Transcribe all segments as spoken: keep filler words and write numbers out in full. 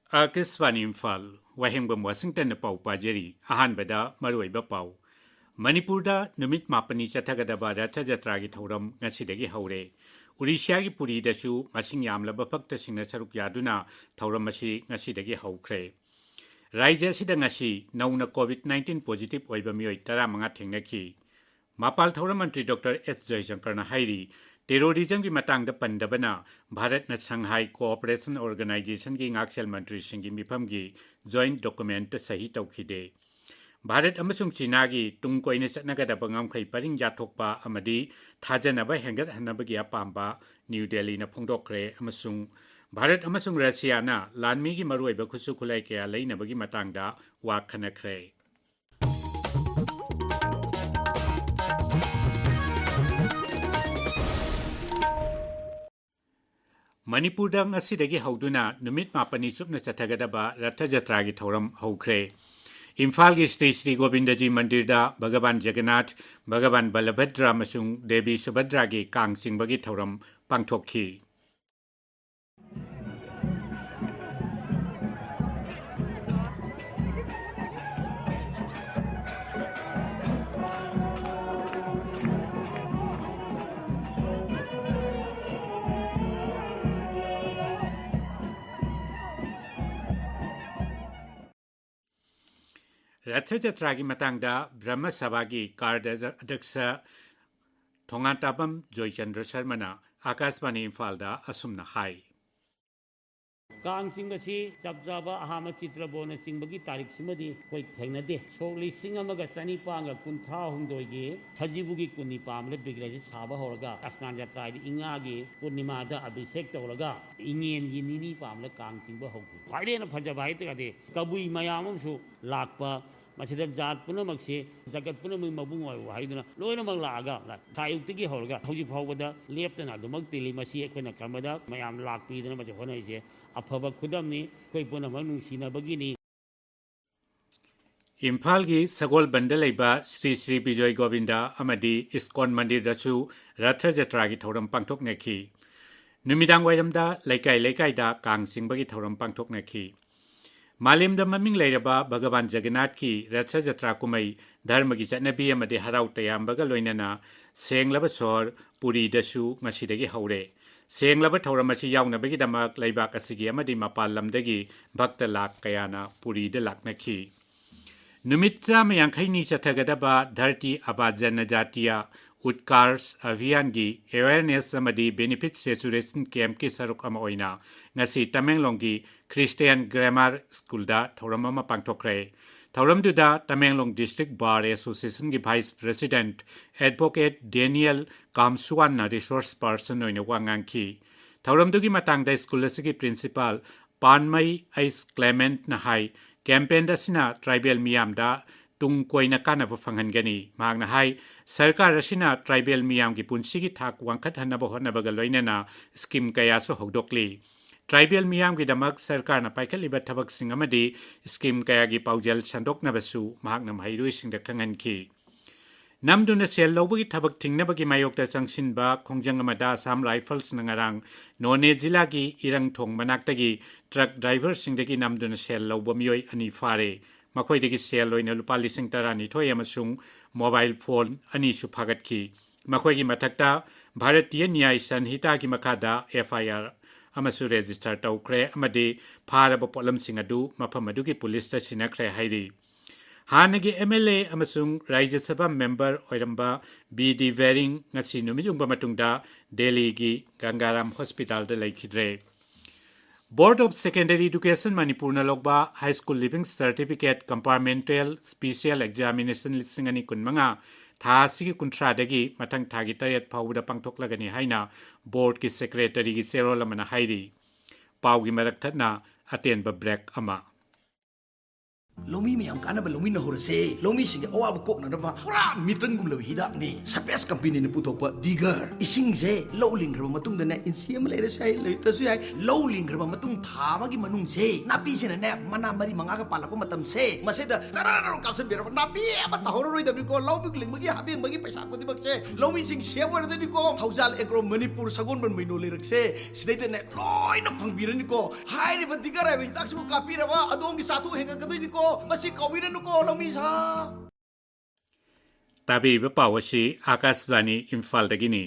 ꯑꯥꯀꯥꯁꯕꯥꯅꯤ ꯏꯝꯐꯥꯜ, ꯋꯥꯍꯦꯡꯕꯝ ꯋꯥꯁꯤꯡꯇꯟꯅ ꯄꯥꯎ ꯄꯥꯖꯔꯤ꯫ ꯑꯍꯥꯟꯕꯗ ꯃꯔꯨꯑꯣꯏꯕ ꯄꯥꯎ꯫ ꯃꯅꯤꯄꯨꯔꯗ ꯅꯨꯃꯤꯠ ꯃꯥꯄꯟꯅꯤ ꯆꯠꯊꯒꯗꯕ ꯔꯊ ꯖꯇ꯭ꯔꯥꯒꯤ ꯊꯧꯔꯝ ꯉꯁꯤꯗꯒꯤ ꯍꯧꯔꯦ꯫ ꯎꯔꯤꯁ꯭ꯌꯥꯒꯤ ꯄꯨꯔꯤꯗꯁꯨ ꯃꯁꯤꯡ ꯌꯥꯝꯂꯕ ꯚꯛꯇꯁꯤꯡꯅ ꯁꯔꯨꯛ ꯌꯥꯗꯨꯅ ꯊꯧꯔꯝ ꯑꯁꯤ ꯉꯁꯤꯗꯒꯤ ꯍꯧꯈ꯭ꯔꯦ꯫ ꯔꯥꯖ꯭ꯌ ꯑꯁꯤꯗ ꯉꯁꯤ ꯅꯧꯅ COVID nineteen positive ꯑꯣꯏꯕ ꯃꯤꯑꯣꯏ ꯇꯔꯥꯃꯉꯥ ꯊꯦꯡꯅꯈꯤ꯫ ꯃꯄꯥꯜ ꯊꯧꯔꯝ ꯃꯟꯇ꯭ꯔꯤ ꯗꯣꯛꯇꯔ ꯑꯦꯁ ꯖꯌꯁꯪꯀꯔꯅ ꯍꯥꯏꯔꯤ, terrorismꯒꯤ ꯃꯇꯥꯡꯗ ꯄꯟꯗꯕꯅ ꯚꯥꯔꯠꯅ ꯁꯪꯍꯥꯏ ꯀꯣꯑꯣꯄꯔꯦꯁꯟ ꯑꯣꯔꯒꯅꯥꯏꯖꯦꯁꯟꯒꯤ ꯉꯥꯛꯁꯦꯜ ꯃꯟꯇ꯭ꯔꯤꯁꯤꯡꯒꯤ ꯃꯤꯐꯝꯒꯤ joint documentꯇ ꯁꯍꯤ ꯇꯧꯈꯤꯗꯦ꯫ ꯚꯥꯔꯠ ꯑꯃꯁꯨꯡ ꯆꯤꯅꯥꯒꯤ ꯇꯨꯡ ꯀꯣꯏꯅ ꯆꯠꯅꯒꯗꯕ ꯉꯝꯈꯩ ꯄꯔꯤꯡ ꯌꯥꯠꯊꯣꯛꯄ ꯑꯃꯗꯤ ꯊꯥꯖꯅꯕ ꯍꯦꯟꯒꯠꯍꯟꯅꯕꯒꯤ ꯑꯄꯥꯝꯕ ꯅ꯭ꯌꯨ ꯗꯦꯜꯂꯤꯅ ꯐꯣꯡꯗꯣꯛꯈ꯭ꯔꯦ ꯑꯃꯁꯨꯡ ꯚꯥꯔꯠ ꯑꯃꯁꯨꯡ ꯔꯁꯤꯌꯥꯅ ꯂꯥꯟꯃꯤꯒꯤ ꯃꯔꯨꯑꯣꯏꯕ ꯈꯨꯠꯁꯨ ꯈꯨꯠꯂꯥꯏ ꯀꯌꯥ ꯂꯩꯅꯕꯒꯤ ꯃꯇꯥꯡꯗ ꯋꯥ ꯈꯟꯅꯈ꯭ꯔꯦ꯫ ꯃꯅꯤꯄꯨꯔꯗ ꯉꯁꯤꯗꯒꯤ ꯍꯧꯗꯨꯅ ꯅꯨꯃꯤꯠ ꯃꯥꯄꯟꯅꯤ ꯆꯨꯞꯅ ꯆꯠꯊꯒꯗꯕ ꯔꯊ ꯖꯇ꯭ꯔꯥꯒꯤ ꯊꯧꯔꯝ ꯍꯧꯈ꯭ꯔꯦ꯫ ꯏꯝꯐꯥꯜꯒꯤ ꯁ꯭ꯔꯤ ꯁ꯭ꯔꯤ ꯒꯣꯕꯤꯟꯗꯖꯤ ꯃꯟꯗꯤꯔꯗ ꯚꯒꯕꯥꯟ ꯖꯒꯟꯅꯥꯊ, ꯚꯒꯕꯥꯟ ꯕꯂꯚꯗ꯭ꯔ ꯑꯃꯁꯨꯡ ꯗꯦꯕꯤ ꯁꯨꯚꯗ꯭ꯔꯥꯒꯤ ꯀꯥꯡ ꯆꯤꯡꯕꯒꯤ ꯊꯧꯔꯝ ꯄꯥꯡꯊꯣꯛꯈꯤ꯫ ꯔꯊ ꯖꯇ꯭ꯔꯥꯒꯤ ꯃꯇꯥꯡꯗ ꯕ꯭ꯔꯍꯃ ꯁꯚꯥꯒꯤ ꯀꯥꯔꯗ ꯑꯗ꯭ꯌꯛꯁ ꯊꯣꯉꯥꯟꯇꯥꯕꯝ ꯖꯣꯏꯆꯟꯗ꯭ꯔ ꯁꯔꯃꯅ ꯑꯥꯀꯥꯁꯕꯥꯅꯤ ꯏꯝꯐꯥꯜꯗ ꯑꯁꯨꯝꯅ ꯍꯥꯏ꯫ ꯀꯥꯡ ꯆꯤꯡꯕꯁꯤ ꯆꯞ ꯆꯥꯕ ꯑꯍꯥꯟꯕ ꯆꯤꯇ꯭ꯔꯕꯣꯅ ꯆꯤꯡꯕꯒꯤ ꯇꯥꯔꯤꯛꯁꯤꯃꯗꯤ ꯑꯩꯈꯣꯏ ꯊꯦꯡꯅꯗꯦ꯫ ꯁꯣꯛ ꯂꯤꯁꯤꯡ ꯑꯃꯒ ꯆꯅꯤꯄꯥꯟꯒ ꯀꯨꯟꯊ꯭ꯔꯥ ꯍꯨꯝꯗꯣꯏꯒꯤ ꯁꯖꯤꯕꯨꯒꯤ ꯀꯨꯟꯅꯤ ꯄꯥꯟꯕꯗ ꯕꯤꯒ꯭ꯔꯍꯁꯤ ꯁꯥꯕ ꯍꯧꯔꯒ, ꯑꯁꯅꯥꯟ ꯖꯇ꯭ꯔꯥ ꯍꯥꯏꯗꯤ ꯏꯉꯥꯒꯤ ꯄꯨꯔꯅꯤꯃꯥꯗ ꯑꯚꯤꯁꯦꯛ ꯇꯧꯔꯒ, ꯏꯉꯦꯟꯒꯤ ꯅꯤꯅꯤ ꯄꯥꯟꯕꯗ ꯀꯥꯡ ꯆꯤꯡꯕ ꯍꯧꯈꯤ꯫ ꯈ꯭ꯋꯥꯏꯗꯒꯤ ꯍꯦꯟꯅ ꯐꯖꯕ ꯍꯥꯏꯇꯥꯔꯒꯗꯤ ꯀꯕꯨꯏ ꯃꯌꯥꯝ ꯑꯃꯁꯨ ꯂꯥꯛꯄ, ꯃꯁꯤꯗ ꯖꯥꯠ ꯄꯨꯝꯅꯃꯛꯁꯦ, ꯖꯒꯠ ꯄꯨꯝꯅꯃꯛ ꯃꯕꯨꯡ ꯑꯣꯏꯕ ꯍꯥꯏꯗꯨꯅ ꯂꯣꯏꯅꯃꯛ ꯂꯥꯛꯑꯒ, ꯊꯥ ꯑꯌꯨꯛꯇꯒꯤ ꯍꯧꯔꯒ ꯍꯧꯖꯤꯛ ꯐꯥꯎꯕꯗ ꯂꯦꯞꯇꯅ ꯑꯗꯨꯃꯛ ꯇꯤꯜꯂꯤ꯫ ꯃꯁꯤ ꯑꯩꯈꯣꯏꯅ ꯈꯟꯕꯗ ꯃꯌꯥꯝ ꯂꯥꯛꯄꯤꯗꯅ ꯃꯁꯤ ꯍꯣꯠꯅꯔꯤꯁꯦ ꯑꯐꯕ ꯈꯨꯗꯝꯅꯤ꯫ ꯑꯩꯈꯣꯏ ꯄꯨꯝꯅꯃꯛ ꯅꯨꯡꯁꯤꯅꯕꯒꯤꯅꯤ꯫ ꯏꯝꯐꯥꯜꯒꯤ ꯁꯒꯣꯜꯕꯟꯗ ꯂꯩꯕ ꯁ꯭ꯔꯤ ꯁ꯭ꯔꯤ ꯕꯤꯖꯣꯏ ꯒꯣꯕꯤꯟꯗ ꯑꯃꯗꯤ ꯏꯁꯀꯣꯟ ꯃꯟꯗꯤꯔꯗꯁꯨ ꯔꯊ ꯖꯇ꯭ꯔꯥꯒꯤ ꯊꯧꯔꯝ ꯄꯥꯡꯊꯣꯛꯅꯈꯤ꯫ ꯅꯨꯃꯤꯗꯥꯡ ꯋꯥꯏꯔꯝꯗ ꯂꯩꯀꯥꯏ ꯂꯩꯀꯥꯏꯗ ꯀꯥꯡ ꯆꯤꯡꯕꯒꯤ ꯊꯧꯔꯝ ꯄꯥꯡꯊꯣꯛꯅꯈꯤ꯫ ꯃꯥꯂꯦꯝꯗ ꯃꯃꯤꯡ ꯂꯩꯔꯕ ꯚꯒꯕꯥꯟ ꯖꯒꯟꯅꯥꯊꯀꯤ ꯔꯊ ꯖꯇ꯭ꯔꯥ ꯀꯨꯝꯍꯩ ꯙꯔꯃꯒꯤ ꯆꯠꯅꯕꯤ ꯑꯃꯗꯤ ꯍꯔꯥꯎ ꯇꯌꯥꯝꯕꯒ ꯂꯣꯏꯅꯅ ꯁꯦꯡꯂꯕ ꯁꯣꯍꯔ ꯄꯨꯔꯤꯗꯁꯨ ꯉꯁꯤꯗꯒꯤ ꯍꯧꯔꯦ꯫ ꯁꯦꯡꯂꯕ ꯊꯧꯔꯝ ꯑꯁꯤ ꯌꯥꯎꯅꯕꯒꯤꯗꯃꯛ ꯂꯩꯕꯥꯛ ꯑꯁꯤꯒꯤ ꯑꯃꯗꯤ ꯃꯄꯥꯟ ꯂꯝꯗꯒꯤ ꯚꯛꯇ ꯂꯥꯈ ꯀꯌꯥꯅ ꯄꯨꯔꯤꯗ ꯂꯥꯛꯅꯈꯤ꯫ ꯅꯨꯃꯤꯠ ꯆꯥꯝꯃ ꯌꯥꯡꯈꯩꯅꯤ ꯆꯠꯊꯒꯗꯕ ꯙꯔꯇꯤ ꯑꯕꯥ ꯖꯅꯖꯥꯇꯤꯌꯥ ꯎꯠꯀꯥꯔꯁ ꯑꯚꯤꯌꯥꯟꯒꯤ awareness ꯑꯃꯗꯤ benefit saturation campꯀꯤ ꯁꯔꯨꯛ ꯑꯃ ꯑꯣꯏꯅ ꯉꯁꯤ ꯇꯃꯦꯡꯂꯣꯡꯒꯤ Christian Grammar Schoolꯗ ꯊꯧꯔꯝ ꯑꯃ ꯄꯥꯡꯊꯣꯛꯈ꯭ꯔꯦ꯫ ꯊꯧꯔꯝꯗꯨꯗ Tamenglong District Bar Associationꯒꯤ Vice President Advocate Daniel ꯀꯥꯝꯁꯨꯋꯥꯟꯅ resource person ꯑꯣꯏꯅ ꯋꯥ ꯉꯥꯡꯈꯤ꯫ ꯊꯧꯔꯝꯗꯨꯒꯤ ꯃꯇꯥꯡꯗ ꯁ꯭ꯀꯨꯜ ꯑꯁꯤꯒꯤ principal ꯄꯥꯟꯃꯩ ꯑꯩꯁ ꯀ꯭ꯂꯦꯃꯦꯟꯠꯅ ꯍꯥꯏ, campaign ꯑꯁꯤꯅ tribal ꯃꯤꯌꯥꯝꯗ ꯇꯨꯡ ꯀꯣꯏꯅ ꯀꯥꯟꯅꯕ ꯐꯪꯍꯟꯒꯅꯤ꯫ ꯃꯍꯥꯛꯅ ꯍꯥꯏ, ꯁꯔꯀꯥꯔ ꯑꯁꯤꯅ tribal ꯃꯤꯌꯥꯝꯒꯤ ꯄꯨꯟꯁꯤꯒꯤ ꯊꯥꯛ ꯋꯥꯡꯈꯠꯍꯟꯅꯕ ꯍꯣꯠꯅꯕꯒ ꯂꯣꯏꯅꯅ scheme ꯀꯌꯥꯁꯨ ꯍꯧꯗꯣꯛꯂꯤ꯫ Tribal ꯃꯤꯌꯥꯝꯒꯤꯗꯃꯛ ꯁꯔꯀꯥꯔꯅ ꯄꯥꯏꯈꯠꯂꯤꯕ ꯊꯕꯛꯁꯤꯡ ꯑꯃꯗꯤ scheme ꯀꯌꯥꯒꯤ ꯄꯥꯎꯖꯦꯜ ꯁꯟꯗꯣꯛꯅꯕꯁꯨ ꯃꯍꯥꯛꯅ ꯃꯍꯩꯔꯣꯏꯁꯤꯡꯗ ꯈꯪꯍꯟꯈꯤ꯫ ꯅꯝꯗꯨꯅ ꯁꯦꯜ ꯂꯧꯕꯒꯤ ꯊꯕꯛ ꯊꯤꯡꯅꯕꯒꯤ ꯃꯥꯌꯣꯛꯇ ꯆꯪꯁꯤꯟꯕ ꯈꯣꯡꯖꯪ ꯑꯃꯗ Assam Riflesꯅ ꯉꯔꯥꯡ ꯅꯣꯅꯦ ꯖꯤꯂꯥꯒꯤ ꯏꯔꯪꯊꯣꯡ ꯃꯅꯥꯛꯇꯒꯤ truck driverꯁꯤꯡꯗꯒꯤ ꯅꯝꯗꯨꯅ ꯁꯦꯜ ꯂꯧꯕ ꯃꯤꯑꯣꯏ ꯑꯅꯤ ꯐꯥꯔꯦ꯫ ꯃꯈꯣꯏꯗꯒꯤ ꯁꯦꯜ ꯑꯣꯏꯅ ꯂꯨꯄꯥ ꯂꯤꯁꯤꯡ ꯇꯔꯥꯅꯤꯊꯣꯏ ꯑꯃꯁꯨꯡ mobile phone ꯑꯅꯤꯁꯨ ꯐꯥꯒꯠꯈꯤ꯫ ꯃꯈꯣꯏꯒꯤ ꯃꯊꯛꯇ ꯚꯥꯔꯇꯤꯌ ꯅ꯭ꯌꯥꯌ ꯁꯟꯍꯤꯇꯥꯒꯤ ꯃꯈꯥꯗ F I R ꯑꯃꯁꯨ register ꯇꯧꯈ꯭ꯔꯦ ꯑꯃꯗꯤ ꯐꯥꯔꯕ ꯄꯣꯠꯂꯝꯁꯤꯡ ꯑꯗꯨ ꯃꯐꯝ ꯑꯗꯨꯒꯤ ꯄꯨꯂꯤꯁꯇ ꯁꯤꯟꯅꯈ꯭ꯔꯦ ꯍꯥꯏꯔꯤ꯫ ꯍꯥꯟꯅꯒꯤ M L A ꯑꯃꯁꯨꯡ ꯔꯥꯖ꯭ꯌ ꯁꯚꯥ member ꯑꯣꯏꯔꯝꯕ B D Baring ꯉꯁꯤ ꯅꯨꯃꯤꯠ ꯌꯨꯡꯕ ꯃꯇꯨꯡꯗ ꯗꯦꯜꯂꯤꯒꯤ ꯒꯪꯒꯥꯔꯥꯝ ꯍꯣꯁꯄꯤꯇꯥꯜꯗ ꯂꯩꯈꯤꯗ꯭ꯔꯦ꯫ Board of Secondary Education ꯃꯅꯤꯄꯨꯔꯅ ꯂꯧꯕ High School Leaving Certificate Compartmental Special Examination ꯂꯤꯁꯤꯡ ꯑꯅꯤ ꯀꯨꯟꯃꯉꯥ ꯊꯥ ꯑꯁꯤꯒꯤ ꯀꯨꯟꯊ꯭ꯔꯥꯗꯒꯤ ꯃꯊꯪ ꯊꯥꯒꯤ ꯇꯔꯦꯠ ꯐꯥꯎꯕꯗ ꯄꯥꯡꯊꯣꯛꯂꯒꯅꯤ ꯍꯥꯏꯅ boardꯀꯤ secretaryꯒꯤ ꯆꯦꯔꯣꯜ ꯑꯃꯅ ꯍꯥꯏꯔꯤ꯫ ꯄꯥꯎꯒꯤ ꯃꯔꯛ ꯊꯠꯅ ꯑꯇꯦꯟꯕ break ꯑꯃ꯫ ꯂꯧꯃꯤ ꯃꯌꯥꯝ ꯀꯥꯟꯅꯕ ꯂꯧꯃꯤꯟꯅꯍꯧꯔꯁꯦ꯫ ꯂꯧꯃꯤꯁꯤꯡꯒꯤ ꯑꯋꯥꯕ ꯀꯣꯛꯅꯅꯕ ꯄꯨꯔꯥ ꯃꯤꯇꯟꯒꯨꯝꯂꯕ ꯍꯤꯗꯥꯛꯅꯤ ꯁꯄꯦꯁ ꯀꯝꯄꯦꯅꯤꯅ ꯄꯨꯊꯣꯛꯄ ꯗꯤꯒꯔ꯫ ꯏꯁꯤꯡꯁꯦ ꯂꯧ ꯂꯤꯡꯈ꯭ꯔꯕ ꯃꯇꯨꯡꯗꯅꯦ, ꯏꯟꯆꯤ ꯑꯃ ꯂꯩꯔꯁꯨ ꯌꯥꯏ, ꯂꯩꯇ꯭ꯔꯁꯨ ꯌꯥꯏ, ꯂꯧ ꯂꯤꯡꯈ꯭ꯔꯕ ꯃꯇꯨꯡ ꯊꯥ ꯑꯃꯒꯤ ꯃꯅꯨꯡꯁꯦ ꯅꯥꯄꯤꯁꯤꯅꯅꯦ ꯃꯅꯥ ꯃꯔꯤ ꯃꯉꯥꯒ ꯄꯥꯜꯂꯛꯄ ꯃꯇꯝꯁꯦ, ꯃꯁꯤꯗ ꯆꯔꯥꯔ ꯀꯥꯞꯁꯤꯟꯕꯤꯔꯕ ꯅꯥꯄꯤ ꯑꯃ ꯇꯥꯍꯧꯔꯔꯣꯏꯗꯕꯅꯤꯀꯣ꯫ ꯂꯧ ꯂꯤꯡꯕꯒꯤ ꯍꯥꯞꯄꯦꯡꯕꯒꯤ ꯄꯩꯁꯥ ꯈꯨꯗꯤꯡꯃꯛꯁꯦ ꯂꯧꯃꯤꯁꯤꯡ ꯁꯦꯞ ꯑꯣꯏꯔꯗꯣꯏꯅꯤꯀꯣ꯫ ꯊꯧꯖꯥꯜ ꯑꯦꯒ꯭ꯔꯣ ꯃꯅꯤꯄꯨꯔ ꯁꯒꯣꯜꯕꯟ ꯃꯩꯅꯣ ꯂꯩꯔꯛꯁꯦ ꯁꯤꯗꯩꯗꯅꯦ ꯂꯣꯏꯅ ꯐꯪꯕꯤꯔꯅꯤꯀꯣ꯫ ꯍꯥꯏꯔꯤꯕ ꯗꯤꯒꯔ ꯍꯥꯏꯕ ꯍꯤꯗꯥꯛꯁꯤꯕꯨ ꯀꯥꯞꯄꯤꯔꯕ ꯑꯗꯣꯝꯒꯤ ꯆꯥꯊꯣꯛ ꯍꯦꯟꯒꯠꯀꯗꯣꯏꯅꯤꯀꯣ꯫ ꯃꯁꯤ ꯀꯥꯎꯕꯤꯔꯅꯨꯀꯣ ꯂꯧꯃꯤ ꯁꯥ꯫ ꯇꯥꯕꯤꯔꯤꯕ ꯄꯥꯎ ꯑꯁꯤ ꯑꯥꯀꯥꯁꯕꯥꯅꯤ ꯏꯝꯐꯥꯜꯗꯒꯤꯅꯤ꯫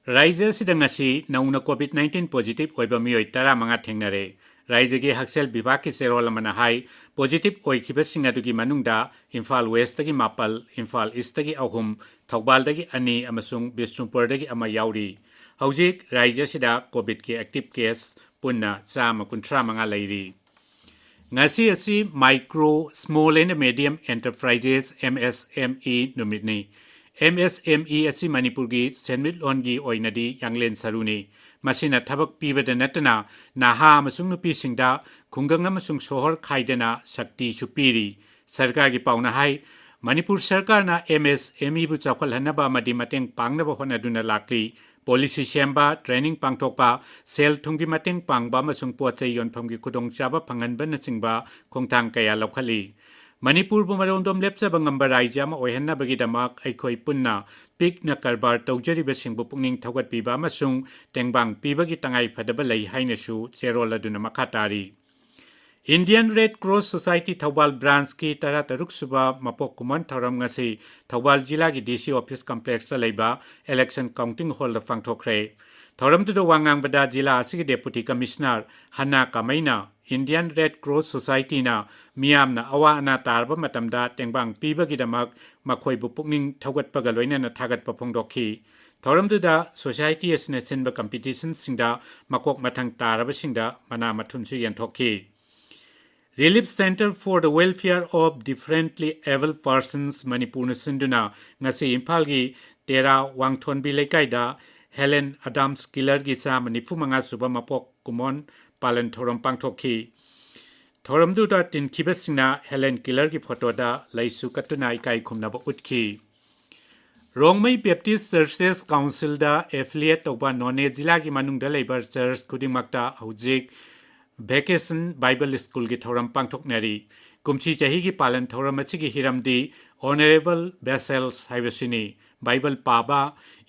ꯔꯥꯏꯖ꯭ꯌ ꯑꯁꯤꯗ ꯉꯁꯤ ꯅꯧꯅ COVID nineteen positive ꯑꯣꯏꯕ ꯃꯤꯑꯣꯏ ꯇꯔꯥꯃꯉꯥ ꯊꯦꯡꯅꯔꯦ꯫ ꯔꯥꯏꯖ꯭ꯌꯒꯤ ꯍꯛꯁꯦꯜ ꯕꯤꯚꯥꯒꯀꯤ ꯆꯦꯔꯣꯜ ꯑꯃꯅ ꯍꯥꯏ, positive ꯑꯣꯏꯈꯤꯕꯁꯤꯡ ꯑꯗꯨꯒꯤ ꯃꯅꯨꯡꯗ ꯏꯝꯐꯥꯜ ꯋꯦꯁꯇꯒꯤ ꯃꯥꯄꯜ, ꯏꯝꯐꯥꯜ ꯏꯁꯇꯒꯤ ꯑꯍꯨꯝ, ꯊꯧꯕꯥꯜꯗꯒꯤ ꯑꯅꯤ ꯑꯃꯁꯨꯡ ꯕꯤꯁꯅꯨꯄꯨꯔꯗꯒꯤ ꯑꯃ ꯌꯥꯎꯔꯤ꯫ ꯍꯧꯖꯤꯛ ꯔꯥꯏꯖ꯭ꯌ ꯑꯁꯤꯗ COVIDꯀꯤ active case ꯄꯨꯟꯅ ꯆꯥꯝꯃ ꯀꯨꯟꯊ꯭ꯔꯥ ꯃꯉꯥ ꯂꯩꯔꯤ꯫ ꯉꯁꯤ ꯑꯁꯤ Micro, Small and Medium Enterprises, MSME ꯅꯨꯃꯤꯠꯅꯤ꯫ MSME ꯑꯁꯤ ꯃꯅꯤꯄꯨꯔꯒꯤ ꯁꯦꯟꯃꯤꯠꯂꯣꯟꯒꯤ ꯑꯣꯏꯅꯗꯤ ꯌꯥꯡꯂꯦꯟ ꯁꯔꯨꯅꯤ꯫ ꯃꯁꯤꯅ ꯊꯕꯛ ꯄꯤꯕꯗ ꯅꯠꯇꯅ ꯅꯍꯥ ꯑꯃꯁꯨꯡ ꯅꯨꯄꯤꯁꯤꯡꯗ ꯈꯨꯡꯒꯪ ꯑꯃꯁꯨꯡ ꯁꯣꯍꯣꯔ ꯈꯥꯏꯗꯅ ꯁꯛꯇꯤꯁꯨ ꯄꯤꯔꯤ꯫ ꯁꯔꯀꯥꯔꯒꯤ ꯄꯥꯎꯅ ꯍꯥꯏ, ꯃꯅꯤꯄꯨꯔ ꯁꯔꯀꯥꯔꯅ MSMEꯕꯨ ꯆꯥꯎꯈꯠꯍꯟꯅꯕ ꯑꯃꯗꯤ ꯃꯇꯦꯡ ꯄꯥꯡꯅꯕ ꯍꯣꯠꯅꯗꯨꯅ ꯂꯥꯛꯂꯤ꯫ Policy ꯁꯦꯝꯕ, training ꯄꯥꯡꯊꯣꯛꯄ, ꯁꯦꯜ ꯊꯨꯝꯒꯤ ꯃꯇꯦꯡ ꯄꯥꯡꯕ ꯑꯃꯁꯨꯡ ꯄꯣꯠ ꯆꯩ ꯌꯣꯟꯐꯝꯒꯤ ꯈꯨꯗꯣꯡꯆꯥꯕ ꯐꯪꯍꯟꯕꯅꯆꯤꯡꯕ ꯈꯣꯡꯊꯥꯡ ꯀꯌꯥ ꯂꯧꯈꯠꯂꯤ꯫ ꯃꯅꯤꯄꯨꯔꯕꯨ ꯃꯔꯣꯝꯗꯣꯝ ꯂꯦꯞꯆꯕ ꯉꯝꯕ ꯔꯥꯏꯖ꯭ꯌ ꯑꯃ ꯑꯣꯏꯍꯟꯅꯕꯒꯤꯗꯃꯛ ꯑꯩꯈꯣꯏ ꯄꯨꯟꯅ ꯄꯤꯛꯅ ꯀꯔꯕꯥꯔ ꯇꯧꯖꯔꯤꯕꯁꯤꯡꯕꯨ ꯄꯨꯛꯅꯤꯡ ꯊꯧꯒꯠꯄꯤꯕ ꯑꯃꯁꯨꯡ ꯇꯦꯡꯕꯥꯡ ꯄꯤꯕꯒꯤ ꯇꯉꯥꯏ ꯐꯗꯕ ꯂꯩ ꯍꯥꯏꯅꯁꯨ ꯆꯦꯔꯣꯜ ꯑꯗꯨꯅ ꯃꯈꯥ ꯇꯥꯔꯤ꯫ Indian Red Cross Society Thoubal branchꯀꯤ ꯇꯔꯥꯇꯔꯨꯛ ꯁꯨꯕ ꯃꯄꯣꯛ ꯀꯨꯝꯑꯣꯟ ꯊꯧꯔꯝ ꯉꯁꯤ ꯊꯧꯕꯥꯜ ꯖꯤꯂꯥꯒꯤ DC office complexꯇ ꯂꯩꯕ election counting hallꯗ ꯄꯥꯡꯊꯣꯛꯈ꯭ꯔꯦ꯫ ꯊꯧꯔꯝꯗꯨꯗ ꯋꯥ ꯉꯥꯡꯕꯗ ꯖꯤꯂꯥ ꯑꯁꯤꯒꯤ Deputy Commissioner ꯍꯟꯅꯥ ꯀꯥꯃꯩꯅ Indian Red Cross Societyꯅ ꯃꯤꯌꯥꯝꯅ ꯑꯋꯥ ꯑꯅꯥ ꯇꯥꯔꯕ ꯃꯇꯝꯗ ꯇꯦꯡꯕꯥꯡ ꯄꯤꯕꯒꯤꯗꯃꯛ ꯃꯈꯣꯏꯕꯨ ꯄꯨꯛꯅꯤꯡ ꯊꯧꯒꯠꯄꯒ ꯂꯣꯏꯅꯅ ꯊꯥꯒꯠꯄ ꯐꯣꯡꯗꯣꯛꯈꯤ꯫ ꯊꯧꯔꯝꯗꯨꯗ society ꯑꯁꯤꯅ ꯁꯤꯟꯕ competitionꯁꯤꯡꯗ ꯃꯀꯣꯛ ꯃꯊꯪ ꯇꯥꯔꯕꯁꯤꯡꯗ ꯃꯅꯥ ꯃꯊꯨꯝꯁꯨ ꯌꯦꯟꯊꯣꯛꯈꯤ꯫ Relief Centre for the Welfare of Differently Abled Persons ꯃꯅꯤꯄꯨꯔꯅ ꯁꯤꯟꯗꯨꯅ ꯉꯁꯤ ꯏꯝꯐꯥꯜꯒꯤ ꯇꯦꯔꯥ ꯋꯥꯡꯊꯣꯟꯕꯤ ꯂꯩꯀꯥꯏꯗ Helen Adams Killerꯒꯤ ꯆꯥꯝꯃ ꯅꯤꯐꯨ ꯃꯉꯥ ꯁꯨꯕ ꯃꯄꯣꯛ ꯀꯨꯃꯣꯟ ꯄꯥꯂꯟ ꯊꯧꯔꯝ ꯄꯥꯡꯊꯣꯛꯈꯤ꯫ ꯊꯧꯔꯝꯗꯨꯗ ꯇꯤꯟꯈꯤꯕꯁꯤꯡꯅ ꯍꯦꯂꯦꯟ ꯀꯤꯂꯔꯒꯤ ꯐꯣꯇꯣꯗ ꯂꯩꯁꯨ ꯀꯠꯇꯨꯅ ꯏꯀꯥꯏ ꯈꯨꯝꯅꯕ ꯎꯠꯈꯤ꯫ ꯔꯣꯡꯃꯩ ꯕꯦꯞꯇꯤꯁ ꯆꯔꯆꯦꯁ ꯀꯥꯎꯟꯁꯤꯜꯗ ꯑꯦꯐꯤꯂꯤꯌꯦꯠ ꯇꯧꯕ ꯅꯣꯅꯦ ꯖꯤꯂꯥꯒꯤ ꯃꯅꯨꯡꯗ ꯂꯩꯕ ꯆꯔꯆ ꯈꯨꯗꯤꯡꯃꯛꯇ ꯍꯧꯖꯤꯛ ꯚꯦꯀꯦꯁꯟ ꯕꯥꯏꯕꯜ ꯁ꯭ꯀꯨꯜꯒꯤ ꯊꯧꯔꯝ ꯄꯥꯡꯊꯣꯛꯅꯔꯤ꯫ ꯀꯨꯝꯁꯤ ꯆꯍꯤꯒꯤ ꯄꯥꯂꯟ ꯊꯧꯔꯝ ꯑꯁꯤꯒꯤ ꯍꯤꯔꯝꯗꯤ ꯑꯣꯅꯔꯦꯕꯜ ꯚꯦꯁꯦꯜꯁ ꯍꯥꯏꯕꯁꯤꯅꯤ꯫ ꯕꯥꯏꯕꯜ ꯄꯥꯕ,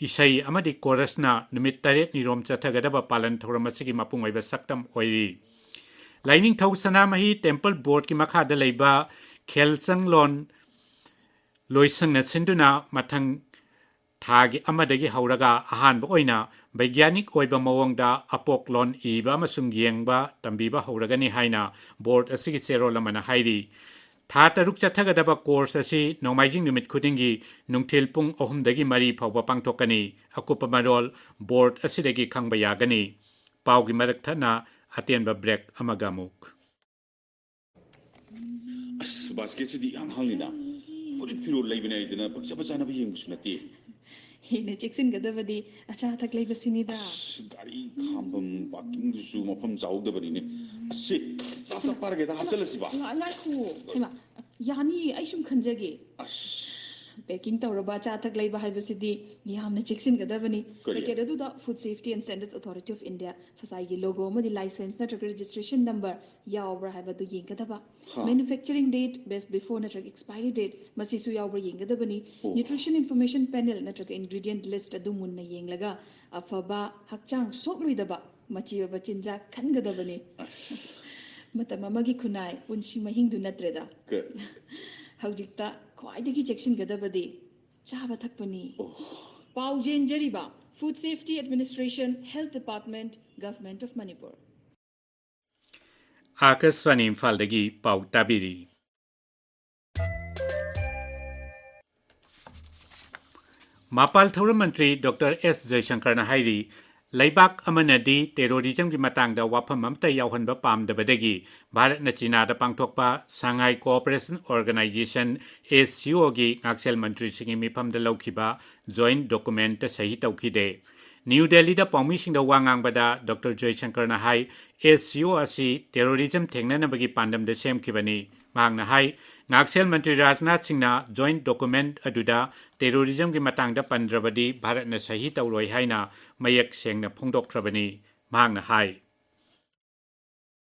ꯏꯁꯩ ꯑꯃꯗꯤ ꯀꯣꯔꯁꯅ ꯅꯨꯃꯤꯠ ꯇꯔꯦꯠꯅꯤ ꯔꯣꯝ ꯆꯠꯊꯒꯗꯕ ꯄꯥꯂꯟ ꯊꯧꯔꯝ ꯑꯁꯤꯒꯤ ꯃꯄꯨꯡ ꯑꯣꯏꯕ ꯁꯛꯇꯝ ꯑꯣꯏꯔꯤ꯫ ꯂꯥꯏꯅꯤꯡꯊꯧ ꯁꯅꯥꯃꯍꯤ ꯇꯦꯝꯄꯜ ꯕꯣꯔꯗꯀꯤ ꯃꯈꯥꯗ ꯂꯩꯕ ꯈꯦꯜꯆꯪꯂꯣꯟ ꯂꯣꯏꯁꯪꯅ ꯁꯤꯟꯗꯨꯅ ꯃꯊꯪ ꯊꯥꯒꯤ ꯑꯃꯗꯒꯤ ꯍꯧꯔꯒ ꯑꯍꯥꯟꯕ ꯑꯣꯏꯅ ꯕꯩꯒ꯭ꯌꯥꯅꯤꯛ ꯑꯣꯏꯕ ꯃꯑꯣꯡꯗ ꯑꯄꯣꯛꯂꯣꯟ ꯏꯕ ꯑꯃꯁꯨꯡ ꯌꯦꯡꯕ ꯇꯝꯕꯤꯕ ꯍꯧꯔꯒꯅꯤ ꯍꯥꯏꯅ ꯕꯣꯔꯗ ꯑꯁꯤꯒꯤ ꯆꯦꯔꯣꯜ ꯑꯃꯅ ꯍꯥꯏꯔꯤ꯫ ꯊꯥ ꯇꯔꯨꯛ ꯆꯠꯊꯒꯗꯕ ꯀꯣꯔꯁ ꯑꯁꯤ ꯅꯣꯡꯃꯥꯏꯖꯤꯡ ꯅꯨꯃꯤꯠ ꯈꯨꯗꯤꯡꯒꯤ ꯅꯨꯡꯊꯤꯜ ꯄꯨꯡ ꯑꯍꯨꯝꯗꯒꯤ ꯃꯔꯤ ꯐꯥꯎꯕ ꯄꯥꯡꯊꯣꯛꯀꯅꯤ꯫ ꯑꯀꯨꯞꯄ ꯃꯔꯣꯜ ꯕꯣꯔꯗ ꯑꯁꯤꯗꯒꯤ ꯈꯪꯕ ꯌꯥꯒꯅꯤ꯫ ꯄꯥꯎꯒꯤ ꯃꯔꯛ ꯊꯠꯅ ꯑꯇꯦꯟꯕ ꯕ꯭ꯔꯦꯛ ꯑꯃꯒ ꯑꯃꯨꯛ꯫ ꯑꯁ, ꯕꯥꯁꯀꯦꯠꯁꯤꯗꯤ ꯏꯍꯥꯡ ꯍꯥꯡꯂꯤꯅ꯫ ꯐꯨꯔꯤꯠ ꯐꯤꯔꯣꯜ ꯂꯩꯕꯅꯦ ꯍꯥꯏꯗꯅ ꯄꯪꯆꯥ ꯄꯪꯆꯥꯅꯕ ꯌꯦꯡꯕꯁꯨ ꯅꯠꯇꯦ꯫ ꯍꯦꯟꯅ ꯆꯦꯛꯁꯤꯟꯒꯗꯕꯗꯤ ꯑꯆꯥ ꯑꯊꯛ ꯂꯩꯕꯁꯤꯅꯤꯗ꯫ ꯑꯁ, ꯒꯥꯔꯤ ꯈꯥꯝꯐꯝ ꯄꯥꯔꯀꯤꯡꯗꯨꯁꯨ ꯃꯐꯝ ꯆꯥꯍꯧꯗꯕꯅꯤꯅꯦ꯫ ꯑꯁ, ꯁꯤ, ꯆꯥꯛ ꯆꯥ ꯄꯥꯔꯒꯦꯗ, ꯍꯥꯞꯆꯜꯂꯁꯤꯕ꯫ ꯉꯥ-, ꯉꯥꯏꯈꯣ꯫ ꯍꯩꯃꯥ, ꯌꯥꯅꯤꯌꯦ, ꯑꯩ ꯁꯨꯝ ꯈꯟꯖꯒꯦ꯫ ꯑꯁ꯫ ꯄꯦꯀꯤꯡ ꯇꯧꯔꯕ ꯑꯆꯥ ꯑꯊꯛ ꯂꯩꯕ ꯍꯥꯏꯕꯁꯤꯗꯤ ꯌꯥꯝꯅ ꯆꯦꯛꯁꯤꯟꯒꯗꯕꯅꯤ꯫ ꯀꯔꯤ? ꯄꯦꯀꯦꯠ ꯑꯗꯨꯗ Food Safety and Standards Authority of India, ꯐꯁꯥꯏꯒꯤ ꯂꯣꯒꯣ ꯑꯃꯗꯤ ꯂꯥꯏꯁꯦꯟꯁ ꯅꯠꯇ꯭ꯔꯒ ꯔꯦꯖꯤꯁꯇ꯭ꯔꯦꯁꯟ ꯅꯝꯕꯔ ꯌꯥꯎꯕ꯭ꯔꯥ ꯍꯥꯏꯕꯗꯨ ꯌꯦꯡꯒꯗꯕ꯫ ꯍꯥ꯫ ꯃꯦꯅꯨꯐꯦꯛꯆꯔꯤꯡ ꯗꯦꯠ, ꯕꯦꯁ ꯕꯤꯐꯣꯔ ꯅꯠꯇ꯭ꯔꯒ ꯑꯦꯛꯁꯄꯥꯏꯔꯤ ꯗꯦꯠ, ꯃꯁꯤꯁꯨ ꯌꯥꯎꯕ꯭ꯔꯥ ꯌꯦꯡꯒꯗꯕꯅꯤ꯫ ꯑꯣ꯫ ꯅ꯭ꯌꯨꯇ꯭ꯔꯤꯁꯟ ꯏꯟꯐꯣꯔꯃꯦꯁꯟ ꯄꯦꯅꯦꯜ ꯅꯠꯇ꯭ꯔꯒ ꯏꯟꯒ꯭ꯔꯤꯗꯤꯌꯦꯟꯠ ꯂꯤꯁ꯭ꯠ ꯑꯗꯨ ꯃꯨꯟꯅ ꯌꯦꯡꯂꯒ ꯑꯐꯕ, ꯍꯛꯆꯥꯡ ꯁꯣꯛꯂꯣꯏꯗꯕ ꯃꯆꯤ ꯑꯣꯏꯕ ꯆꯤꯟꯖꯥꯛ ꯈꯟꯒꯗꯕꯅꯤ꯫ ꯑꯁ꯫ ꯃꯇꯝ ꯑꯃꯒꯤ ꯈꯨꯟꯅꯥꯏ, ꯄꯨꯟꯁꯤ ꯃꯍꯤꯡꯗꯨ ꯅꯠꯇ꯭ꯔꯦꯗ꯫ ꯀ- ꯍꯧꯖꯤꯛꯇ ꯈ꯭ꯋꯥꯏꯗꯒꯤ ꯆꯦꯛꯁꯤꯟꯒꯗꯕꯗꯤ ꯆꯥꯕ ꯊꯛꯄꯅꯤ꯫ ꯑꯣ꯫ ꯄꯥꯎ ꯆꯦꯟꯖꯔꯤꯕ Food Safety Administration, Health Department, Government of Manipur꯫ ꯑꯥꯀꯥꯁꯕꯥꯅꯤ ꯏꯝꯐꯥꯜꯗꯒꯤ ꯄꯥꯎ ꯇꯥꯕꯤꯔꯤ꯫ ꯃꯄꯥꯜ ꯊꯧꯔꯝ ꯃꯟꯇ꯭ꯔꯤ ꯗꯣꯛꯇꯔ ꯑꯦꯁ ꯖꯌꯁꯪꯀꯔꯅ ꯍꯥꯏꯔꯤ, ꯂꯩꯕꯥꯛ ꯑꯃꯅꯗꯤ ꯇꯦꯔꯣꯔꯤꯖꯝꯒꯤ ꯃꯇꯥꯡꯗ ꯋꯥꯐꯝ ꯑꯃꯠꯇ ꯌꯥꯎꯍꯟꯕ ꯄꯥꯝꯗꯕꯗꯒꯤ ꯚꯥꯔꯠꯅ ꯆꯤꯅꯥꯗ ꯄꯥꯡꯊꯣꯛꯄ ꯁꯉꯥꯏ ꯀꯣꯑꯣꯄꯔꯦꯁꯟ ꯑꯣꯔꯒꯅꯥꯏꯖꯦꯁꯟ, ꯑꯦꯁ ꯁꯤ ꯑꯣꯒꯤ ꯉꯥꯛꯁꯦꯜ ꯃꯟꯇ꯭ꯔꯤꯁꯤꯡꯒꯤ ꯃꯤꯐꯝꯗ ꯂꯧꯈꯤꯕ ꯖꯣꯏꯟꯠ ꯗꯣꯀꯨꯃꯦꯟꯠꯇ ꯁꯍꯤ ꯇꯧꯈꯤꯗꯦ꯫ ꯅ꯭ꯌꯨ ꯗꯦꯜꯂꯤꯗ ꯄꯥꯎꯃꯤꯁꯤꯡꯗ ꯋꯥ ꯉꯥꯡꯕꯗ ꯗꯣꯛꯇꯔ ꯖꯣꯏꯁꯪꯀꯔꯅ ꯍꯥꯏ, ꯑꯦꯁ ꯁꯤ ꯑꯣ ꯑꯁꯤ ꯇꯦꯔꯣꯔꯤꯖꯝ ꯊꯦꯡꯅꯅꯕꯒꯤ ꯄꯥꯟꯗꯝꯗ ꯁꯦꯝꯈꯤꯕꯅꯤ꯫ ꯃꯍꯥꯛꯅ ꯍꯥꯏ, ꯉꯥꯛꯁꯦꯜ ꯃꯟꯇ꯭ꯔꯤ ꯔꯥꯖꯅꯥꯊ ꯁꯤꯡꯅ ꯖꯣꯏꯟꯠ ꯗꯣꯀꯨꯃꯦꯟꯠ ꯑꯗꯨꯗ ꯇꯦꯔꯣꯔꯤꯖꯝꯒꯤ ꯃꯇꯥꯡꯗ ꯄꯟꯗ꯭ꯔꯕꯗꯤ ꯚꯥꯔꯠꯅ ꯁꯍꯤ ꯇꯧꯔꯣꯏ ꯍꯥꯏꯅ ꯃꯌꯦꯛ ꯁꯦꯡꯅ ꯐꯣꯡꯗꯣꯛꯈ꯭ꯔꯕꯅꯤ꯫ ꯃꯍꯥꯛꯅ ꯍꯥꯏ,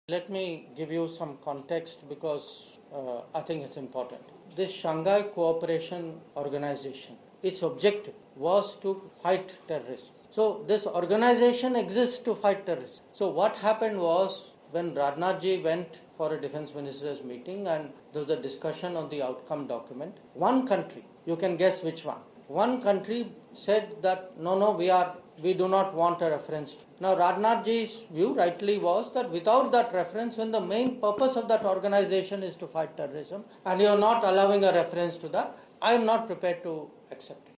Let me give you some context because uh, I think it's important. This Shanghai Cooperation Organization, its objective was to fight terrorism. So this organization exists to fight terrorism. So what happened was, when Rajnath ji went for a defense minister's meeting and there was a discussion on the outcome document, one country, you can guess which one, one country said that no, no, we are, we do not want a reference. Now, Rajnath ji's view rightly was that without that reference, when the main purpose of that organization is to fight terrorism, and you are not allowing a reference to that, I am not prepared to accept it.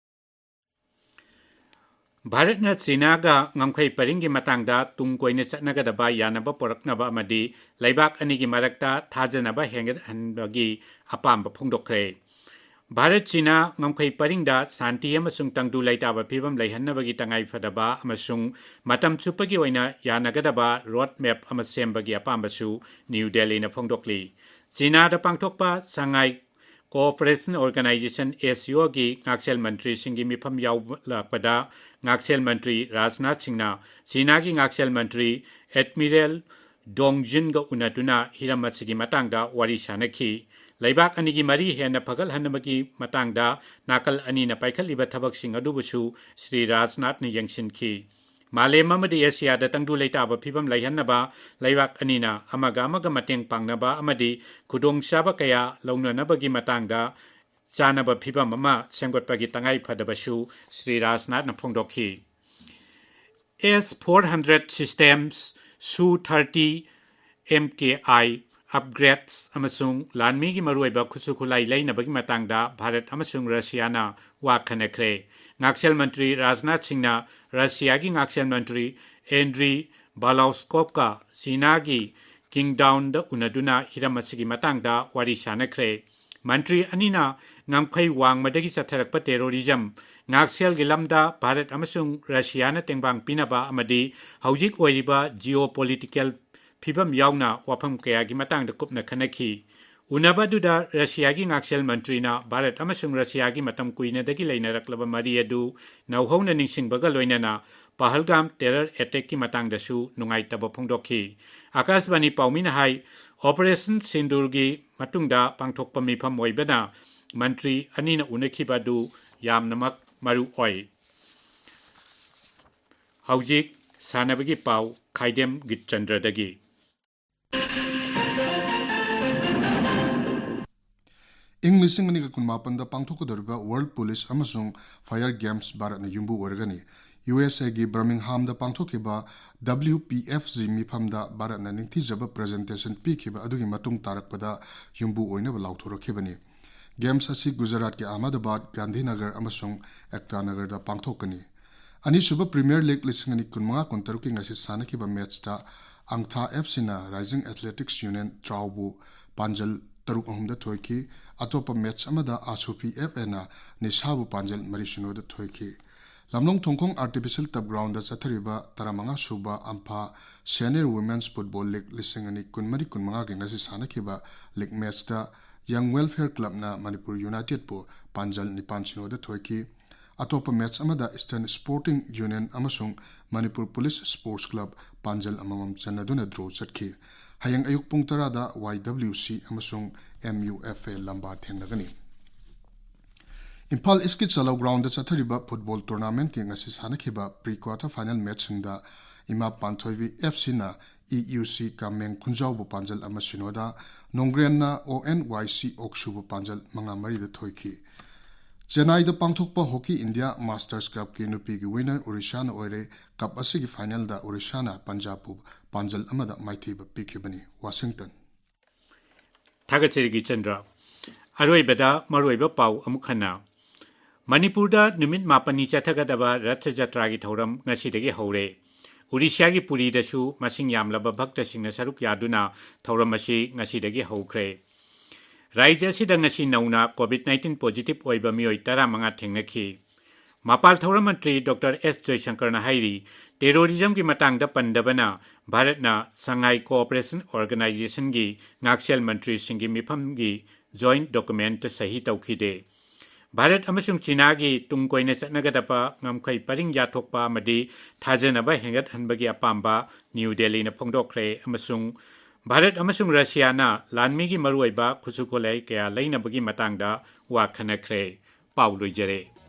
ꯚꯥꯔꯠꯅ ꯆꯤꯅꯥꯒ ꯉꯝꯈꯩ ꯄꯔꯤꯡꯒꯤ ꯃꯇꯥꯡꯗ ꯇꯨꯡ ꯀꯣꯏꯅ ꯆꯠꯅꯒꯗꯕ ꯌꯥꯅꯕ ꯄꯨꯔꯛꯅꯕ ꯑꯃꯗꯤ ꯂꯩꯕꯥꯛ ꯑꯅꯤꯒꯤ ꯃꯔꯛꯇ ꯊꯥꯖꯅꯕ ꯍꯦꯟꯒꯠꯍꯟꯕꯒꯤ ꯑꯄꯥꯝꯕ ꯐꯣꯡꯗꯣꯛꯈ꯭ꯔꯦ꯫ ꯚꯥꯔꯠ ꯆꯤꯅꯥ ꯉꯝꯈꯩ ꯄꯔꯤꯡꯗ ꯁꯥꯟꯇꯤ ꯑꯃꯁꯨꯡ ꯇꯪꯗꯨ ꯂꯩꯇꯥꯕ ꯐꯤꯕꯝ ꯂꯩꯍꯟꯅꯕꯒꯤ ꯇꯉꯥꯏ ꯐꯗꯕ ꯑꯃꯁꯨꯡ ꯃꯇꯝ ꯆꯨꯞꯄꯒꯤ ꯑꯣꯏꯅ ꯌꯥꯅꯒꯗꯕ ꯔꯣꯗ ꯃꯦꯞ ꯑꯃ ꯁꯦꯝꯕꯒꯤ ꯑꯄꯥꯝꯕꯁꯨ ꯅ꯭ꯌꯨ ꯗꯦꯜꯂꯤꯅ ꯐꯣꯡꯗꯣꯛꯂꯤ꯫ ꯆꯤꯅꯥꯗ ꯄꯥꯡꯊꯣꯛꯄ ꯁꯉꯥꯏ ꯀꯣꯑꯣꯄꯔꯦꯁꯟ ꯑꯣꯔꯒꯅꯥꯏꯖꯦꯁꯟ, ꯑꯦꯁ ꯁꯤ ꯑꯣꯒꯤ ꯉꯥꯛꯁꯦꯜ ꯃꯟꯇ꯭ꯔꯤꯁꯤꯡꯒꯤ ꯃꯤꯐꯝ ꯌꯥꯎꯂꯛꯄꯗ ꯉꯥꯛꯁꯦꯜ ꯃꯟꯇ꯭ꯔꯤ ꯔꯥꯖꯅꯥꯊ ꯁꯤꯡꯅ ꯆꯤꯅꯥꯒꯤ ꯉꯥꯛꯁꯦꯜ ꯃꯟꯇ꯭ꯔꯤ ꯑꯦꯗꯃꯤꯔꯦꯜ ꯗꯣꯡ ꯖꯤꯟꯒ ꯎꯅꯗꯨꯅ ꯍꯤꯔꯝ ꯑꯁꯤꯒꯤ ꯃꯇꯥꯡꯗ ꯋꯥꯔꯤ ꯁꯥꯅꯈꯤ꯫ ꯂꯩꯕꯥꯛ ꯑꯅꯤꯒꯤ ꯃꯔꯤ ꯍꯦꯟꯅ ꯐꯒꯠꯍꯟꯅꯕꯒꯤ ꯃꯇꯥꯡꯗ ꯅꯥꯀꯜ ꯑꯅꯤꯅ ꯄꯥꯏꯈꯠꯂꯤꯕ ꯊꯕꯛꯁꯤꯡ ꯑꯗꯨꯕꯨꯁꯨ ꯁ꯭ꯔꯤ ꯔꯥꯖꯅꯥꯊꯅ ꯌꯦꯡꯁꯤꯟꯈꯤ꯫ ꯃꯥꯂꯦꯝ ꯑꯃꯗꯤ ꯑꯦꯁꯤꯌꯥꯗ ꯇꯪꯗꯨ ꯂꯩꯇꯥꯕ ꯐꯤꯕꯝ ꯂꯩꯍꯟꯅꯕ ꯂꯩꯕꯥꯛ ꯑꯅꯤꯅ ꯑꯃꯒ ꯑꯃꯒ ꯃꯇꯦꯡ ꯄꯥꯡꯅꯕ ꯑꯃꯗꯤ ꯈꯨꯗꯣꯡꯆꯥꯕ ꯀꯌꯥ ꯂꯧꯅꯅꯕꯒꯤ ꯃꯇꯥꯡꯗ ꯆꯥꯅꯕ ꯐꯤꯕꯝ ꯑꯃ ꯁꯦꯝꯒꯠꯄꯒꯤ ꯇꯉꯥꯏ ꯐꯗꯕꯁꯨ ꯁ꯭ꯔꯤ ꯔꯥꯖꯅꯥꯊꯅ ꯐꯣꯡꯗꯣꯛꯈꯤ꯫ ꯑꯦꯁ ꯐꯣꯔ ꯍꯟꯗ꯭ꯔꯦꯠ ꯁꯤꯁꯇꯦꯝꯁ, ꯁꯨ ꯊꯥꯔꯇꯤ, ꯑꯦꯝ ꯀꯦ ꯑꯥꯏ ꯑꯞꯒ꯭ꯔꯦꯗꯁ ꯑꯃꯁꯨꯡ ꯂꯥꯟꯃꯤꯒꯤ ꯃꯔꯨꯑꯣꯏꯕ ꯈꯨꯠꯁꯨ ꯈꯨꯠꯂꯥꯏ ꯂꯩꯅꯕꯒꯤ ꯃꯇꯥꯡꯗ ꯚꯥꯔꯠ ꯑꯃꯁꯨꯡ ꯔꯁꯤꯌꯥꯅ ꯋꯥ ꯈꯟꯅꯈ꯭ꯔꯦ꯫ ꯉꯥꯛꯁꯦꯜ ꯃꯟꯇ꯭ꯔꯤ ꯔꯥꯖꯅꯥꯊ ꯁꯤꯡꯅ ꯔꯁꯤꯌꯥꯒꯤ ꯉꯥꯛꯁꯦꯜ ꯃꯟꯇ꯭ꯔꯤ ꯑꯦꯟꯗ꯭ꯔꯤ ꯕꯥꯂꯥꯎꯁꯀꯣꯞꯀ ꯆꯤꯅꯥꯒꯤ ꯀꯤꯡꯗꯥꯎꯟꯗ ꯎꯅꯗꯨꯅ ꯍꯤꯔꯝ ꯑꯁꯤꯒꯤ ꯃꯇꯥꯡꯗ ꯋꯥꯔꯤ ꯁꯥꯅꯈ꯭ꯔꯦ꯫ ꯃꯟꯇ꯭ꯔꯤ ꯑꯅꯤꯅ ꯉꯝꯈꯩ ꯋꯥꯡꯃꯗꯒꯤ ꯆꯠꯊꯔꯛꯄ terrorism, ꯉꯥꯛꯁꯦꯜꯒꯤ ꯂꯝꯗ ꯚꯥꯔꯠ ꯑꯃꯁꯨꯡ ꯔꯁꯤꯌꯥꯅ ꯇꯦꯡꯕꯥꯡ ꯄꯤꯅꯕ ꯑꯃꯗꯤ ꯍꯧꯖꯤꯛ ꯑꯣꯏꯔꯤꯕ geopolitical ꯐꯤꯕꯝ ꯌꯥꯎꯅ ꯋꯥꯐꯝ ꯀꯌꯥꯒꯤ ꯃꯇꯥꯡꯗ ꯀꯨꯞꯅ ꯈꯟꯅꯈꯤ꯫ ꯎꯅꯕ ꯑꯗꯨꯗ ꯔꯁꯤꯌꯥꯒꯤ ꯉꯥꯛꯁꯦꯜ ꯃꯟꯇ꯭ꯔꯤꯅ ꯚꯥꯔꯠ ꯑꯃꯁꯨꯡ ꯔꯁꯤꯌꯥꯒꯤ ꯃꯇꯝ ꯀꯨꯏꯅꯗꯒꯤ ꯂꯩꯅꯔꯛꯂꯕ ꯃꯔꯤ ꯑꯗꯨ ꯅꯧꯍꯧꯅ ꯅꯤꯡꯁꯤꯡꯕꯒ ꯂꯣꯏꯅꯅ ꯄꯍꯜꯒꯥꯝ terror attackꯀꯤ ꯃꯇꯥꯡꯗꯁꯨ ꯅꯨꯡꯉꯥꯏꯇꯕ ꯐꯣꯡꯗꯣꯛꯈꯤ꯫ ꯑꯀꯥꯁꯕꯥꯅꯤ ꯄꯥꯎꯃꯤꯅ ꯍꯥꯏ, Operation ꯁꯤꯟꯗꯨꯔꯒꯤ ꯃꯇꯨꯡꯗ ꯄꯥꯡꯊꯣꯛꯄ ꯃꯤꯐꯝ ꯑꯣꯏꯕꯅ ꯃꯟꯇ꯭ꯔꯤ ꯑꯅꯤꯅ ꯎꯅꯈꯤꯕ ꯑꯗꯨ ꯌꯥꯝꯅꯃꯛ ꯃꯔꯨ ꯑꯣꯏ꯫ ꯍꯧꯖꯤꯛ ꯁꯥꯟꯅꯕꯒꯤ ꯄꯥꯎ ꯈꯥꯏꯗꯦꯝ ꯒꯤꯠꯆꯟꯗ꯭ꯔꯗꯒꯤ꯫ ꯏꯪ ꯂꯤꯁꯤꯡ ꯑꯅꯤꯒ ꯀꯨꯟꯃꯥꯄꯟꯗ ꯄꯥꯡꯊꯣꯛꯀꯗꯧꯔꯤꯕ World Police ꯑꯃꯁꯨꯡ Fire Games ꯚꯥꯔꯠꯅ ꯌꯨꯝꯕꯨ ꯑꯣꯏꯔꯒꯅꯤ꯫ ꯌꯨ ꯑꯦꯁ ꯑꯦꯒꯤ ꯕꯔꯃꯤꯡꯍꯥꯝꯗ ꯄꯥꯡꯊꯣꯛꯈꯤꯕ W P F G ꯃꯤꯐꯝꯗ ꯚꯥꯔꯠꯅ ꯅꯤꯡꯊꯤꯖꯕ presentation ꯄꯤꯈꯤꯕ ꯑꯗꯨꯒꯤ ꯃꯇꯨꯡ ꯇꯥꯔꯛꯄꯗ ꯌꯨꯝꯕꯨ ꯑꯣꯏꯅꯕ ꯂꯥꯎꯊꯣꯔꯛꯈꯤꯕꯅꯤ꯫ Games ꯑꯁꯤ ꯒꯨꯖꯔꯥꯠꯀꯤ ꯑꯍꯃꯗꯥꯕꯥꯗ, ꯒꯥꯟꯙꯤꯅꯒꯔ ꯑꯃꯁꯨꯡ ꯑꯦꯛꯇꯥꯅꯒꯔꯗ ꯄꯥꯡꯊꯣꯛꯀꯅꯤ꯫ ꯑꯅꯤꯁꯨꯕ Premier League ꯂꯤꯁꯤꯡ ꯑꯅꯤ ꯀꯨꯟꯃꯉꯥ ꯀꯨꯟꯇꯔꯨꯛꯀꯤ ꯉꯁꯤ ꯁꯥꯟꯅꯈꯤꯕ matchꯇ ꯑꯪꯊꯥ F Cꯅ Rising Athletics Union ꯇ꯭ꯔꯥꯎꯕꯨ ꯄꯥꯟꯖꯜ ꯇꯔꯨꯛ ꯑꯍꯨꯝꯗ ꯊꯣꯏꯈꯤ꯫ ꯑꯇꯣꯞꯄ match ꯑꯃꯗ ꯑꯥꯁꯨꯐꯤ F Aꯅ ꯅꯤꯁꯥꯕꯨ ꯄꯥꯟꯖꯜ ꯃꯔꯤ ꯁꯤꯅꯣꯗ ꯊꯣꯏꯈꯤ꯫ ꯂꯝꯂꯣꯡ ꯊꯣꯡꯈꯣꯡ Artificial Turf Groundꯗ ꯆꯠꯊꯔꯤꯕ ꯇꯔꯥꯃꯉꯥ ꯁꯨꯕ ꯑꯝꯐꯥ Senior Women's Football League ꯂꯤꯁꯤꯡ ꯑꯅꯤ ꯀꯨꯟꯃꯔꯤ ꯀꯨꯟꯃꯉꯥꯒꯤ ꯉꯁꯤ ꯁꯥꯟꯅꯈꯤꯕ league matchꯇ Young Welfare Clubꯅ ꯃꯅꯤꯄꯨꯔ Unitedꯄꯨ ꯄꯥꯟꯖꯜ ꯅꯤꯄꯥꯟ ꯁꯤꯅꯣꯗ ꯊꯣꯏꯈꯤ꯫ ꯑꯇꯣꯞꯄ match ꯑꯃꯗ Eastern Sporting Union ꯑꯃꯁꯨꯡ ꯃꯅꯤꯄꯨꯔ Police Sports Club ꯄꯥꯟꯖꯜ ꯑꯃꯃꯝ ꯆꯟꯅꯗꯨꯅ draw ꯆꯠꯈꯤ꯫ ꯍꯌꯦꯡ ꯑꯌꯨꯛ ꯄꯨꯡ ꯇꯔꯥꯗ Y W C ꯑꯃꯁꯨꯡ M U F A ꯂꯝꯕꯥ ꯊꯦꯡꯅꯒꯅꯤ꯫ ꯏꯝꯐꯥꯜ Eastꯀꯤ ꯆꯂꯧ groundꯗ ꯆꯠꯊꯔꯤꯕ football tournamentꯀꯤ ꯉꯁꯤ ꯁꯥꯟꯅꯈꯤꯕ pre quarter final matchꯁꯤꯡꯗ ꯏꯃꯥ ꯄꯥꯟꯊꯣꯏꯕꯤ F Cꯅ E U C ꯀꯥꯃꯦꯡ ꯈꯨꯟꯖꯥꯎꯕꯨ ꯄꯥꯟꯖꯜ ꯑꯃ ꯁꯤꯅꯣꯗ, ꯅꯣꯡꯒ꯭ꯔꯦꯟꯅ O N Y C ꯑꯣꯛꯁꯨꯕꯨ ꯄꯥꯟꯖꯜ ꯃꯉꯥ ꯃꯔꯤꯗ ꯊꯣꯏꯈꯤ꯫ ꯆꯦꯟꯅꯥꯏꯗ ꯄꯥꯡꯊꯣꯛꯄ Hockey India Masters Cupꯀꯤ ꯅꯨꯄꯤꯒꯤ winner ꯑꯣꯔꯤꯁꯥꯅ ꯑꯣꯏꯔꯦ꯫ Cup ꯑꯁꯤꯒꯤ finalꯗ ꯑꯣꯔꯤꯁꯥꯅ ꯄꯟꯖꯥꯕꯄꯨ ꯄꯥꯟꯖꯜ ꯑꯃꯗ ꯃꯥꯏꯊꯤꯕ ꯄꯤꯈꯤꯕꯅꯤ꯫ Washington꯫ ꯊꯥꯒꯠꯆꯔꯤ ꯒꯤꯆꯟꯗ꯭ꯔ꯫ ꯑꯔꯣꯏꯕꯗ ꯃꯔꯨꯑꯣꯏꯕ ꯄꯥꯎ ꯑꯃꯨꯛ ꯍꯟꯅ꯫ ꯃꯅꯤꯄꯨꯔꯗ ꯅꯨꯃꯤꯠ ꯃꯥꯄꯟꯅꯤ ꯆꯠꯊꯒꯗꯕ ꯔꯊ ꯖꯇ꯭ꯔꯥꯒꯤ ꯊꯧꯔꯝ ꯉꯁꯤꯗꯒꯤ ꯍꯧꯔꯦ꯫ ꯎꯔꯤꯁ꯭ꯌꯥꯒꯤ ꯄꯨꯔꯤꯗꯁꯨ ꯃꯁꯤꯡ ꯌꯥꯝꯂꯕ ꯚꯛꯇꯁꯤꯡꯅ ꯁꯔꯨꯛ ꯌꯥꯗꯨꯅ ꯊꯧꯔꯝ ꯑꯁꯤ ꯉꯁꯤꯗꯒꯤ ꯍꯧꯈ꯭ꯔꯦ꯫ ꯔꯥꯖ꯭ꯌ ꯑꯁꯤꯗ ꯉꯁꯤ ꯅꯧꯅ COVID nineteen positive ꯑꯣꯏꯕ ꯃꯤꯑꯣꯏ ꯇꯔꯥꯃꯉꯥ ꯊꯦꯡꯅꯈꯤ꯫ ꯃꯄꯥꯜ ꯊꯧꯔꯝ ꯃꯟꯇ꯭ꯔꯤ ꯗꯣꯛꯇꯔ ꯑꯦꯁ ꯖꯣꯏꯁꯪꯀꯔꯅ ꯍꯥꯏꯔꯤ, terrorismꯒꯤ ꯃꯇꯥꯡꯗ ꯄꯟꯗꯕꯅ ꯚꯥꯔꯠꯅ Shanghai Cooperation Organizationꯒꯤ ꯉꯥꯛꯁꯦꯜ ꯃꯟꯇ꯭ꯔꯤꯁꯤꯡꯒꯤ ꯃꯤꯐꯝꯒꯤ joint document ꯁꯍꯤ ꯇꯧꯈꯤꯗꯦ꯫ Bharat ꯑꯃꯁꯨꯡ ꯆꯤꯅꯥꯒꯤ ꯇꯨꯡ ꯀꯣꯏꯅ ꯆꯠꯅꯒꯗꯕ ꯉꯝꯈꯩ ꯄꯔꯤꯡ ꯌꯥꯊꯣꯛꯄ ꯑꯃꯗꯤ ꯊꯥꯖꯅꯕ ꯍꯦꯟꯒꯠꯍꯟꯕꯒꯤ ꯑꯄꯥꯝꯕ ꯅ꯭ꯌꯨ ꯗꯦꯜꯂꯤꯅ ꯐꯣꯡꯗꯣꯛꯈ꯭ꯔꯦ ꯑꯃꯁꯨꯡ ꯚꯥꯔꯠ ꯑꯃꯁꯨꯡ ꯔꯁꯤꯌꯥꯅ ꯂꯥꯟꯃꯤꯒꯤ ꯃꯔꯨꯑꯣꯏꯕ ꯈꯨꯠꯁꯨ ꯈꯨꯠꯂꯥꯏ ꯀꯌꯥ ꯂꯩꯅꯕꯒꯤ ꯃꯇꯥꯡꯗ ꯋꯥ ꯈꯟꯅꯈ꯭ꯔꯦ꯫ ꯄꯥꯎ ꯂꯣꯏꯖꯔꯦ꯫